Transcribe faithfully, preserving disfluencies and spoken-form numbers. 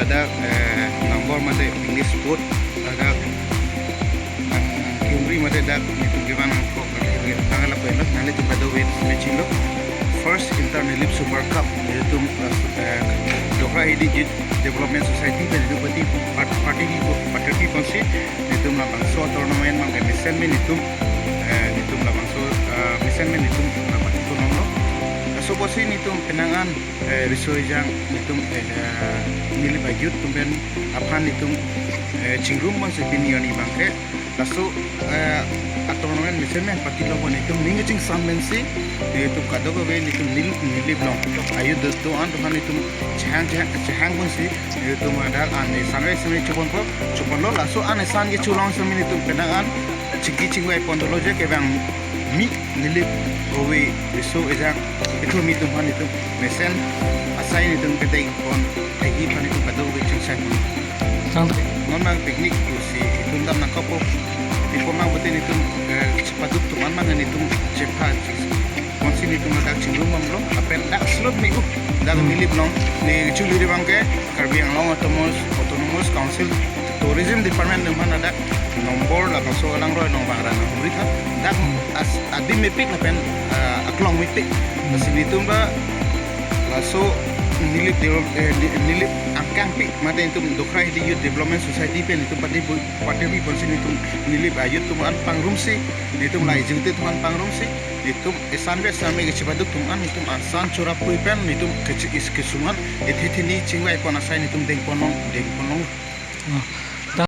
Dak, eh, number mate English sport, dak, eh, kiumri mate dak, netum kevan angkok, eh, tanggal apa lo, nanglitum kadokave meching lo. First Inter Nilip Super Cup, netum, eh, Dokhra Hidi Youth Development Society pen netum party, part-, party, party ponsi, netum labangso tournament abang ke mesen pen netum, eh, netum labangso, eh, mesen pen netum, eh, party ponlonglo. Laso apotsi netum penang an, eh, riso ejang netum, eh, Nilip a-youth atum pen aphan netum, eh, chingrum ponsi pini arni abang ke. Laso, eh, a-tournament mesen pen party longpon netum ning kachingvai pensi, netum kadokave netum Nil-, Nilip along a-youth do-, do-an atum aphan netum chehang, chehang, chehang ponsi, netum adak an esan esan choponpo, choponlo, laso an esan kecholong sami netum penang an chingki chingvai pon dolo je kevang mi Nilip ove riso ejang kethom atum aphan netum mesen asai netum kedeng pon thekji aphan netum kadokave chingsai. Sang non abang picnic pusi netum dam nangkokpo. Netum abang pute netum, eh, chepaduk atum an abang netum chepha chis ponsi netum ladak chingrum bomlo, lapen dak slot ni u, dak Hmm. Nilip along, ne chuli ri abang ke Karbi Anglong Autonomous, Autonomous Council Tourism Department atum aphan ladak number labangso alangroi along abang ra nang huri tha. Dak Hmm. as adim mepik lapen, ah, aklong mepik. Lasi netum ba laso Nilip develop, eh, Ni-, Nilip angkangpi mate netum Dokhra Hidi Youth Development Society pen netum party bu-, party bi ponsi netum Nilip a-youth atum an pangrumsi, netum la executive atum an pangrumsi, netum esan ve esan me kechepaduk atum an netum asan chorap pui pen netum keche-, is kesung an ethe theni chingvai pon asai netum deng ponlong, deng ponlong. Ah,